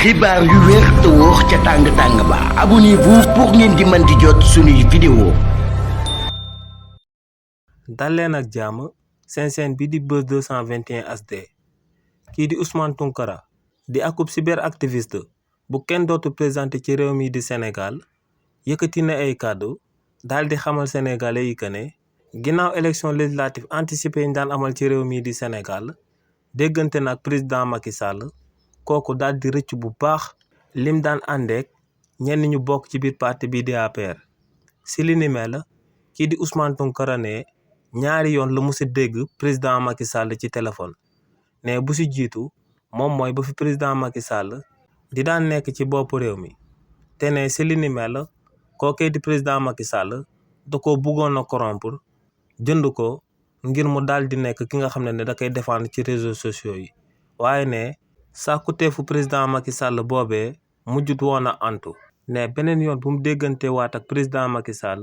xibaar yu wér te wóor ca tàng-tàng ba abonnez-vous pour ngeen di mën di jot suñuy vidéo. dal leen ak jàmm seen chaîne bi di Buzz 221 HD kii di Ousmane Tounkara di akub cyberactiviste bu kenn dootu présenté ci réew mi di Sénégal yëkkati na ay kàddu daal di xamal sénégalais yi que ne ginnaaw élection législative anticipée yi daan amal ci réew mi di Sénégal déggante nag président Macky Sall kooku daal di rëcc bu baax lim daan àndeek ñenn ñu bokk ci biir parti bi di APR si li ni mel kii di Ousmane Tounkara ne ñaari yoon la musa dégg président Macky Sall ci téléphone ne bu si jiitu moom mooy ba fi président Macky Sall di daan nekk ci bopp réew mi te ne si li ni mel kookee di président Macky Sall da ko bëggoon a corrompre jënd ko ngir mu daal di nekk ki nga xam ne da koy défendre ci réseaux sociaux yi waaye ne sàkkuteefu président Macky Sall boobee mujjut woon a antu ne beneen yoon bu mu déggante waat ak président Macky Sall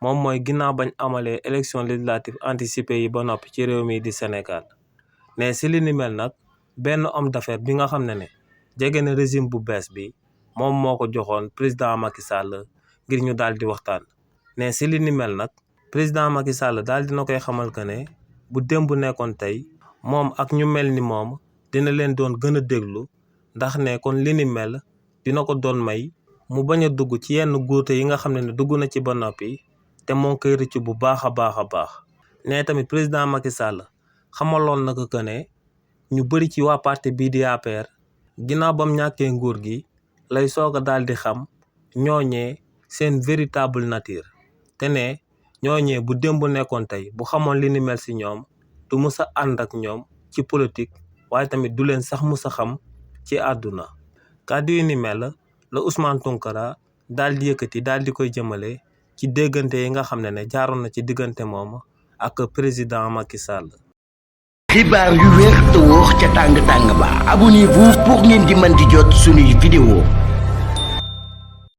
moom mooy ginnaaw bañ amalee élection législative anticipée yi ba noppi ci réew mi di Sénégal ne si li ni mel nag benn homme d'affaires bi nga xam ne jege na régime bu bees bi moom moo ko joxoon président Macky Sall ngir ñu daal di waxtaan ne si li ni mel nag président Macky Sall daal dina koy xamal que ne bu démb nekkoon tey moom ak ñu mel ni moom dina leen doon gën a déglu ndax ne kon li ni mel dina ko doon may mu bañ a dugg ci yenn guute yi nga xam ne dugg na ci ba noppi te moo koy rëcc bu baax a baax ne tamit président Macky Sall xamaloon na ko que ne ñu bëri ci waa parti bii di APR ginnaaw bam ñàkkee nguur gi lay soog a daal di xam ñooñee seen véritable nature te ne ñooñee bu démb nekkoon tey bu xamoon li ni mel si ñoom du mus a ànd ak ñoom ci politique waaye tamit du leen sax mus a xam ci àdduna kàddu yi ni mel la Ousmane Tounkara daal di yëkkati daal di koy jëmale ci déggante yi nga xam ne jaaroon na ci diggante moom ak président Macky Sall. xibaar yu wér te wóor ca tàng-tàng ba abonnez-vous pour ngeen di mën di jot suñuy vidéo.